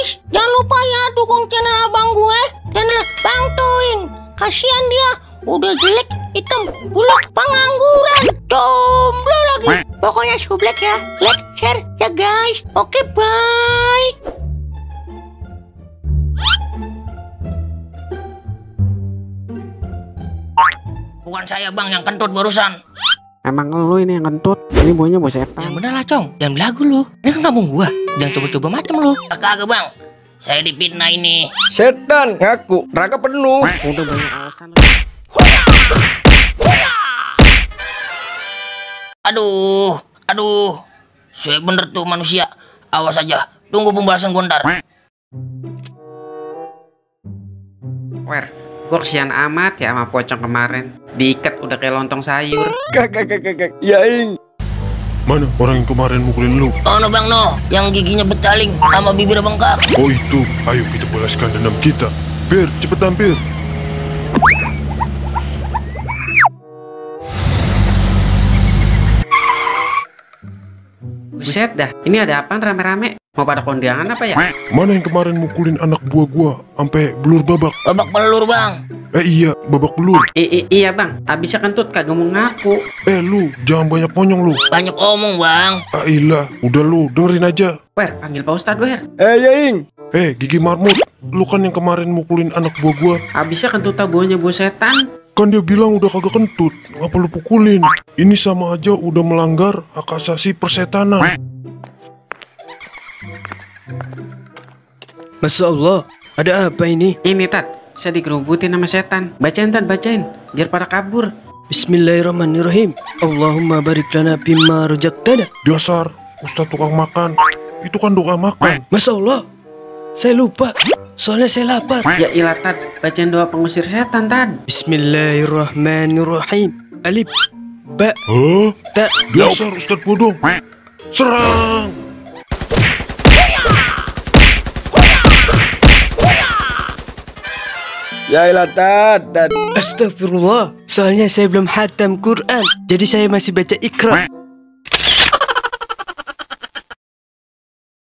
guys, jangan lupa ya dukung channel abang gue, channel Bang Toing. Kasihan dia, udah jelek, hitam, buluk, pengangguran, jomblo lagi. Pokoknya sublek ya, like, share ya guys. Oke, bye. Bukan saya bang yang kentut barusan. Emang lu ini yang kentut, ini baunya bau setan. Yang bener lah cong, jangan belagu lu. Ini kan kampung gua, jangan coba-coba macem lu. Kagak bang, saya dipitnah ini. Setan ngaku, neraka penuh. Udah banyak alasan. Aduh, saya bener tuh manusia. Awas aja, tunggu pembalasan gondar. Wer, gua kesian amat ya sama pocong kemarin. Diikat udah kayak lontong sayur. Kagak, yaing. Mana orang yang kemarin mukulin lu? Oh no bang no, yang giginya betaling sama bibir bengkak. Oh itu, ayo kita balaskan dendam kita. Bir, cepetan Bir. Buset dah, ini ada apaan rame-rame? Mau pada kondangan apa ya? Mana yang kemarin mukulin anak buah gua sampai belur babak? Babak pelur bang. Iya, babak belur. Iya bang, abisnya kentut kagak mau ngaku. Lu jangan banyak monyong lu. Banyak omong bang. Ilah, udah lu dengerin aja. Wer, panggil Pak Ustadz Wer. Yaing. Gigi marmut, lu kan yang kemarin mukulin anak buah gua. Abisnya kentut baunya bau setan. Kan dia bilang udah kagak kentut, ngapa lu pukulin? Ini sama aja udah melanggar hak asasi persetanan. Masya Allah, ada apa ini? Ini Tat, saya digerubutin sama setan. Bacain Tat, bacain, biar pada kabur. Bismillahirrahmanirrahim. Allahumma barik lana bimma rajaqtana. Dasar, Ustadz tukang makan. Itu kan doa makan. Masya Allah, saya lupa. Soalnya saya lapar. Ya ilah Tat, bacain doa pengusir setan Tat. Bismillahirrahmanirrahim. Alif, ba, ta. Dasar Ustadz bodong. Serang! Ya ilah Tad. Astagfirullah. Soalnya saya belum hatam Quran, jadi saya masih baca Iqra.